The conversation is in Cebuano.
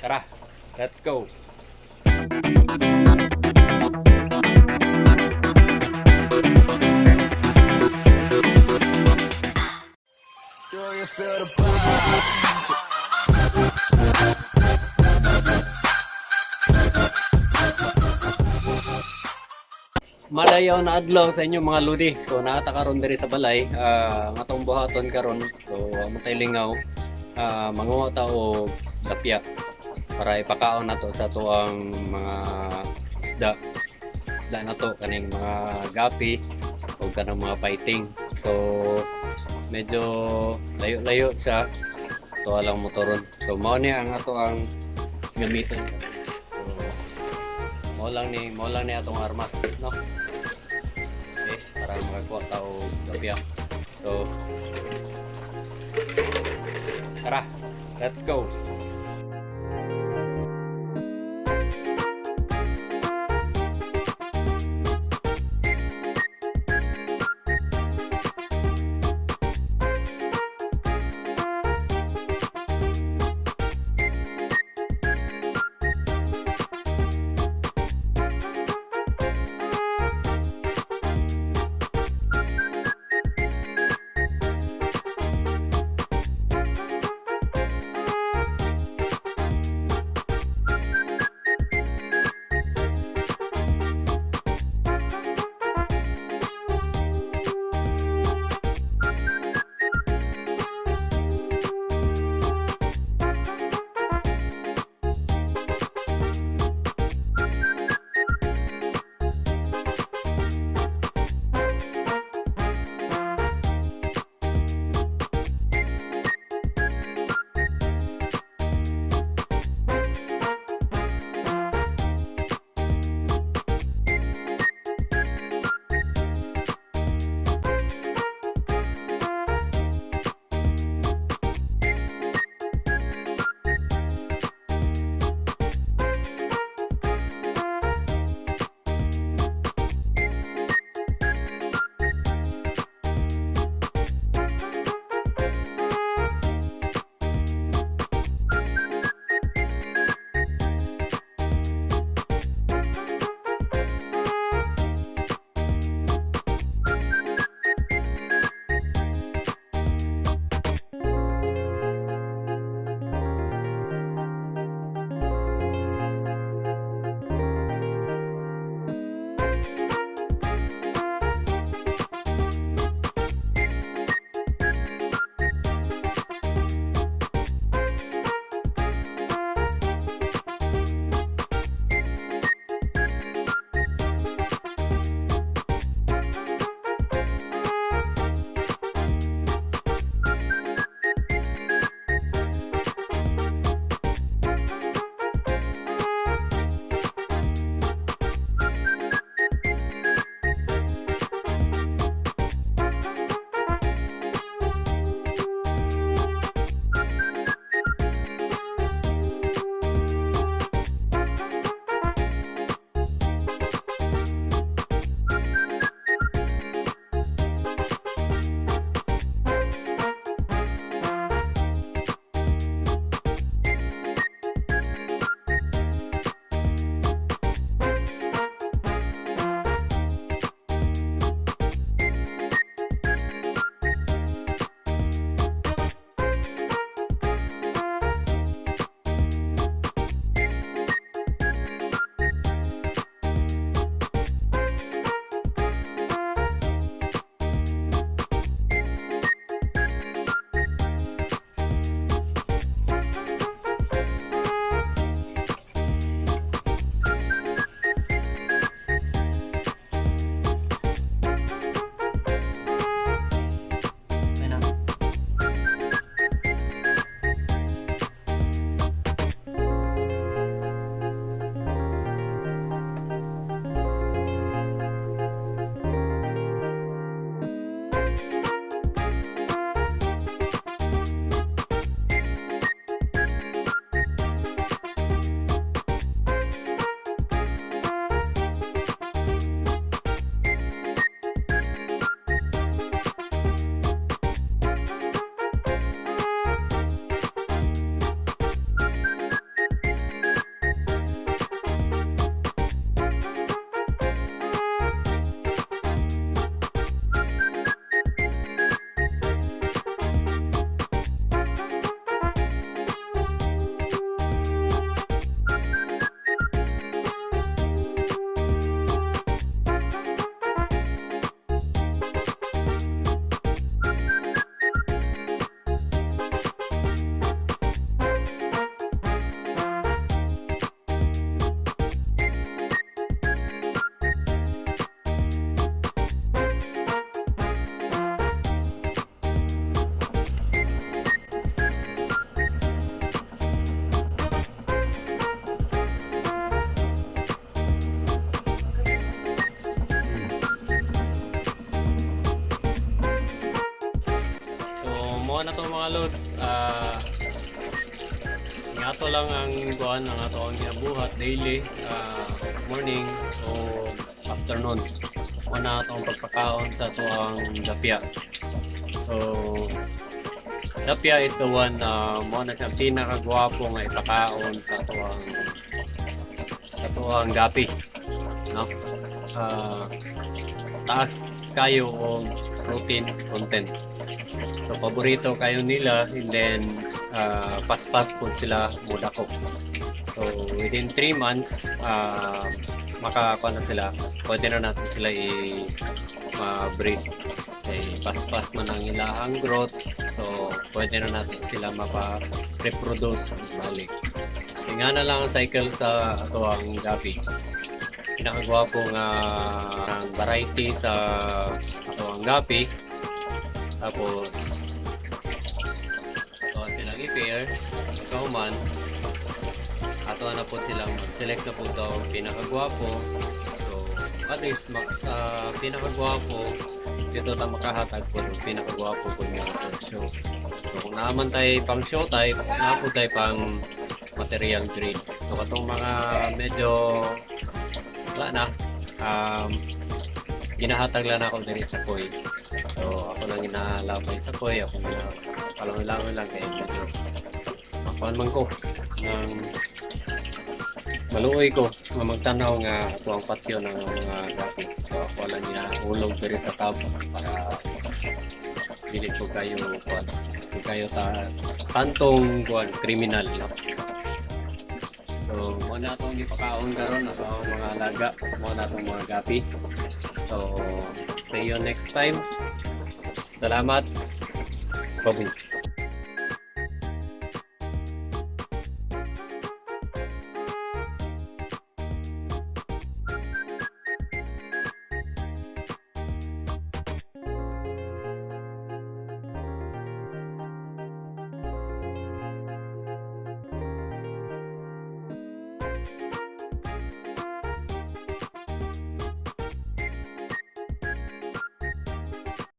Tara, let's go. Do you feel the vibes? Malayaw na adlaw sa inyo, mga lodi. So naata karon diri sa balay, ang atong buhaton karon. So amo tay lingaw. Manguha ta og dapya para ipakaon nato sa atuang mga isda. Isda nato kaning mga gapi o kanang mga fighting. So medyo layo-layo sa ato lang motoron. So mao ni ang ato ang gamiton. So mao lang ni atong armas, no? Okay, para makakuha ta og dapya. So tara, let's go. Mao na to, mga lods. Nga ato lang ang kuan, ang ato ang ginabuhat daily, morning o afternoon. Mao na ato ang pagpakaon sa ato ang dapya. So dapya is the one na mao na siyang pinakagwapo nga ipakaon sa ato ang gapi, no? Taas kayo og protein content. So paborito kayo nila and then paspas po sila mudako. So within 3 months, makakuha na sila. Pwede na natin sila i-breed. Okay, paspas man ang ilahang growth. So pwede na natin sila mapa-reproduce balik. Nga na lang ang cycle sa ato ang gabi. Pinakagwapo nga ang variety sa ato ang gabi. Tapos ato silang i-pair. Ikaw man, ato na po silang mag-select na po ito ang pinakagwapo. So, at least sa pinakagwapo, dito ta makahatag po ng pinakagwapo po nga show. So, kung naman tayo pang show type, naa po tayo pang material grade. So, katong mga medyo wala na, ginahatag lang ako diri sa koi. So, ako lang ginalabay sa koi, ako na palangoy-langoy lang kay medyo makuan man ko ng maluoy ko nga magtanaw nga ato ang patio ng mga gapi. So ako lang ginahulog diri sa tub para dili ko kayo kuan, di kayo ta tantong kuan criminal, no? So mao na atong gipakaon karon ato ang mga alaga, mao na atong mga gapi. So see you next time. Salamat. Bye.